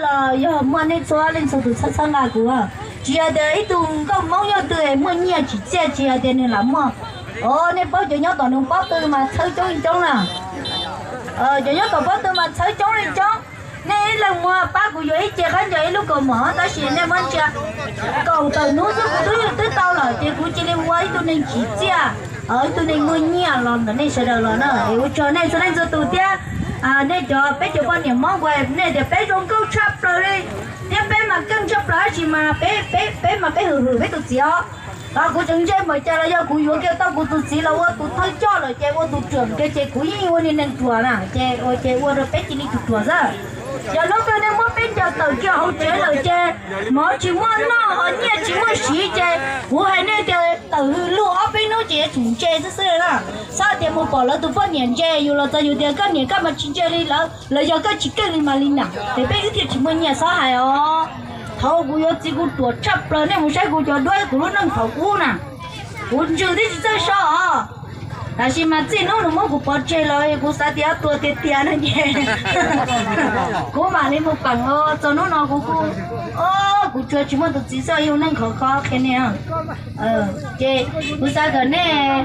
Los yog muaj nej txhua leej txhua tus txhawb txhawb nqa kuv, tsis yog tias ib tug nkauj Hmoob yog twg muaj nyiaj tsim txiaj tsis yog tias nws lam muaj. Os, nej paub cov nyob tom nws pob tw mas txhawb coob li coob na. Cov nyob tom pob tw mas txhawb coob li coob. Nej ib leeg muab pab kuv yuav ib ce khaub ncaws ib lub kaus mom tab sis nej muab ntsia kaum tawm hnub xwb kuv twb twb tau lawm ces kuv cia li ua ib tug neeg tsim txiaj, ib tug neeg muaj nyiaj los ntawm nej sawv daws los na. Es ua tsaug nej txhua leej txhua tus thiab. Nej cov peb cov poj niam Hmoob uas nej tias peb zoo nkauj tshaj plaws li thiab peb mas keej tshaj plaws tab sis mas peb, peb mas peb hwm hwm peb tus txiv os. Kuv tseem ntse npaum cas los yog kuv yuav kiag tau kuv tus txiv los ua tus thawj coj lawm ces ua tus ruam kiag ces kuv yeej ua niag neeg ruam na ces ua ces ua rau peb cia li tus ruam xwb. Yog hnub twg nej muab peb ncaws tawm kiag hauv tsev lawm ces mov tsis muaj noj ho nyiaj tsis muaj siv ces kuv hais nej tias tawm hws luj ob peb hnub ces yuav tsum ntse xwb xwb na. Xav tias mus pom lawv tus poj niam ntse yus los txog yus tias koj niam koj mas tsis ntse li lawv los yog koj tsis keej li mas li na ces peb wb thiaj tsis muaj nyiaj xob hais os. Thaum kuv yuav txiv kuv ruam tshaj plaws nej mus saib kuv cov duab kuv lub neej thaum ub na. Kuv ntsws twb tsis txawj so os. Tab sis mas txij hnub nws muab kuv pov tseg los kuv xav tias tuag tiag tiag no ces kuv mam li mus peem os. Txog hnub no kuv kuj, kuv tsuas tsis muaj tus txiv xwb yeej ua neej khov kho qhia nej. Ces kuv xav kom nej,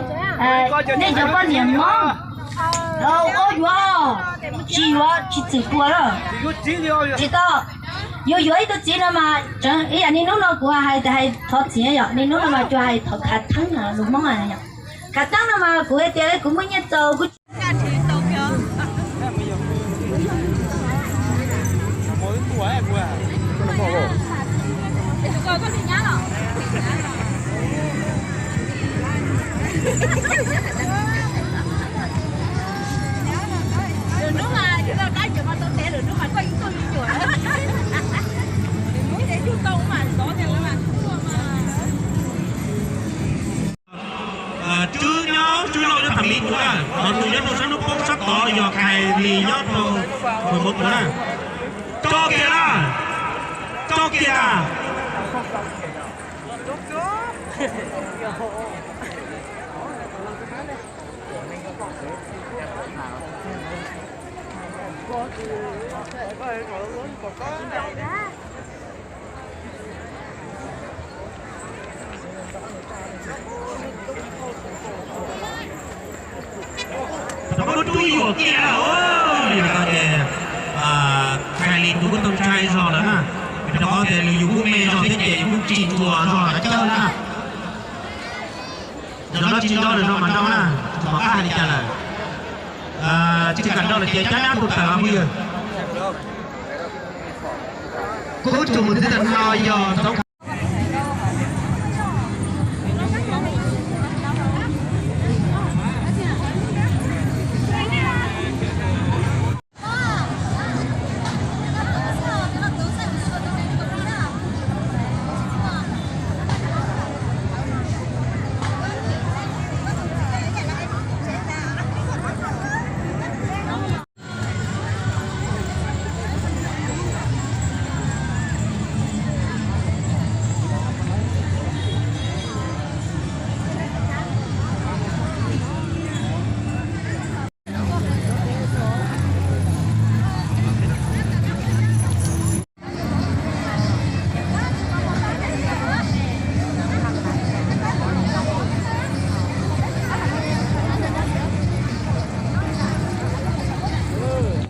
nej cov poj niam Hmoob, ua yuav, tsis yuav tsis txwm tua lawm. Tsis tau, yuav yuav ib tug txiv no mas tseem ib yam li hnub no kuv hais tias hais thov txiv yom, li hnub no mas tsuas hais thov khav theeb lus Hmoob. Khav theeb no mas kuv hais tias kuv muaj nyiaj txaus kuv Tswb nyob tswb lauj nyob tham miv kuv na, los tus nyob rau sab hnub poob sab tod yog Khais Lis nyob rau Huam Muas kuv na. Tso kiag na, tso kiag na. Rov qab muab rub yuam kiag na, yog no ces Khais Lis tus kuj tau ntshai zog lawm na, rau qhov tias nws yus kuj me zog thiab ces yus kuj tsis tshua zog qhov chaw na. Zog no tsis nrau lawm zog mas nrau na, tsis pom qab hais li cas lawm. Tsis kam nrau lawm ces cab nyab tuaj tawm phooj ywg. Kuv tsuas mus txij tag no yog